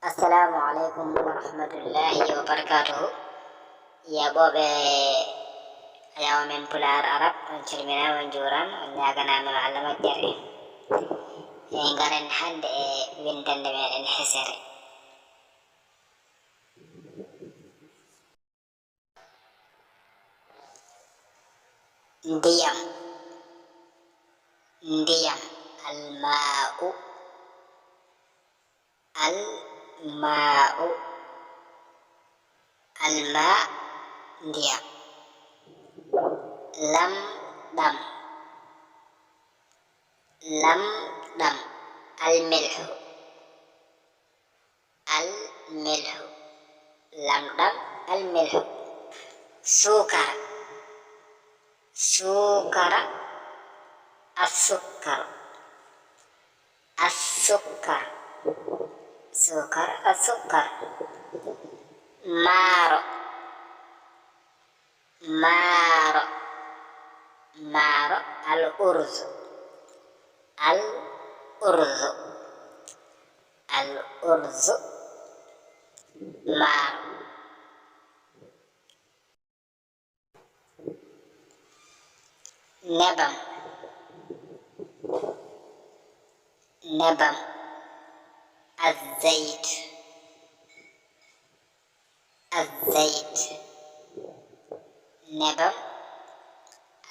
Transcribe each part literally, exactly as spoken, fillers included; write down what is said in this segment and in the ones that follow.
Assalamu aleykum wa rahmatullahi wa barakatuhu. Yaɓooɓe ayaw men Pulaar Arab, on calminaama, on njuuraama, on ñaaganaama yo Allah moƴƴere. En ngaran hannde e winndannde meɗen hesere. Ndiyam. Ndiyam. Almaa'u. Almaa'u. Almaa. Ndiyam. Lamɗam. Lamɗam. Almilhu. Almilhu. Lamɗam. Almilhu. Suukara. Suukara. Assukkar. Assukkar. Suukar. Assukkar. Maaro. Maaro. Maaro. Al urzu. Al urzu. Al urzu. Maaro. Nebam. Nebam. Azzayt. Azzayt. Nebam.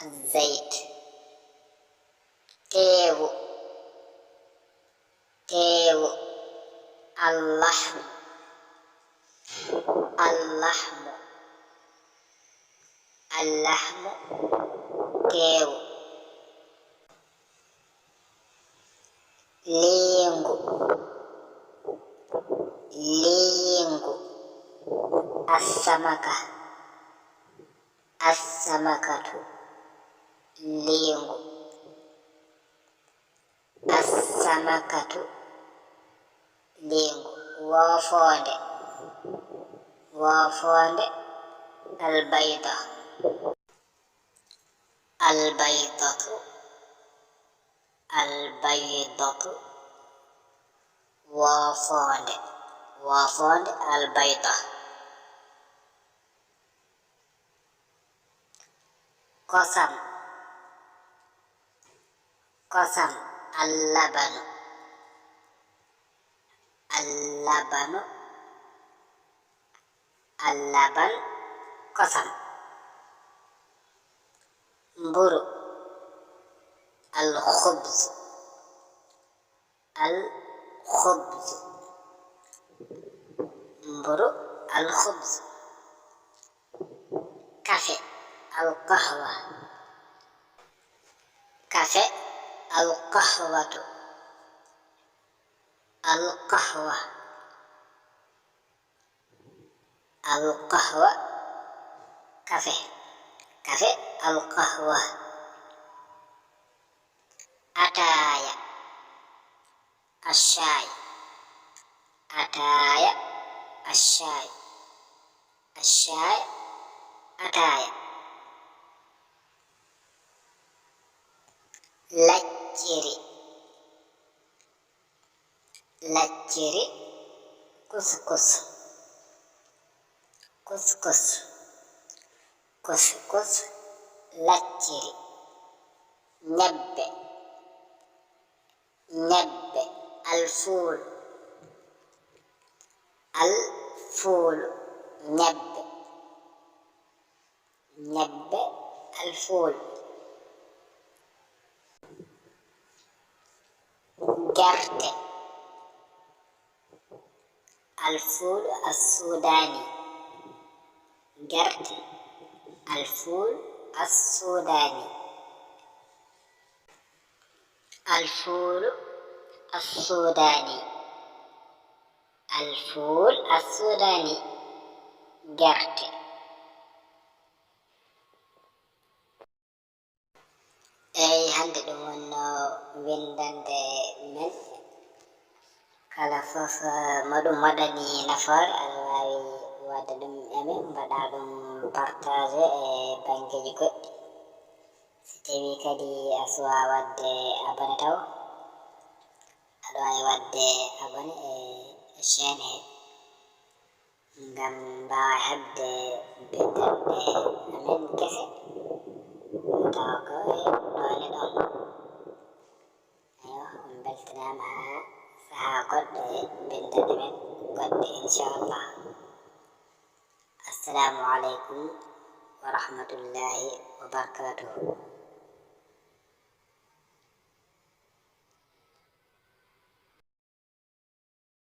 Azzayt. Teewu. Teewu. Allahmu. Allahmu. Allahmu. Teewu. Liingu. Liingu. Assamaka. Assamakatu. Liingu. Assamakatu. Liingu. Woofoonde. Woofoonde. Albayda. Albaydatu. Albaydatu. Woofoonde. Woofoonde. Albayda. Kosam. Kosam. Allabanu. Allabanu. Allaban. Kosam. Mburu. Alkhubz. Alkhubz. Mburu. Alkhubz. Kafe. Alqahwa. Kafe. Alqahwatu. Alqahwa. Alqahwa. Kafe. Kafe. Alqahwa. Ataaya. Ashaay. Ataaya. Ashaay. Ashaay. Ataaya. Lacciri. Lacciri. Kuskus. Kuskus. Kuskus. Lacciri. Ñebbe. Ñebbe. Alfuulu. Alfuulu. Ñebbe. Ñebbe. Alfuulu. Gerte. Alfuulu. Assuudaani. Gerte. Alfuulu. Assuudaani. Alfuulu. Assuudaani. Alfuulu. Assuudaani. Gerte. Eey, hannde ɗum wonnoo winndannde men. Kala fof, eh, mo ɗum waɗani nafoore, aɗa waawi waɗde ɗum aimé, mbaɗa ɗum partager e banngeeji goɗɗi. Si tawii kadi a suwaa waɗde abonné taw, aɗa waawi waɗde abonné e, e chaîne he ngam mbaawa heɓde binndannde amen kese, tawa ko e ɗoone ɗon. Eywa, on mbeltanaama haa sahaa goɗɗo e binndannde men goɗɗe, inchallah. Assalamu aleykum wa rahmatullahi wa barakatuhu.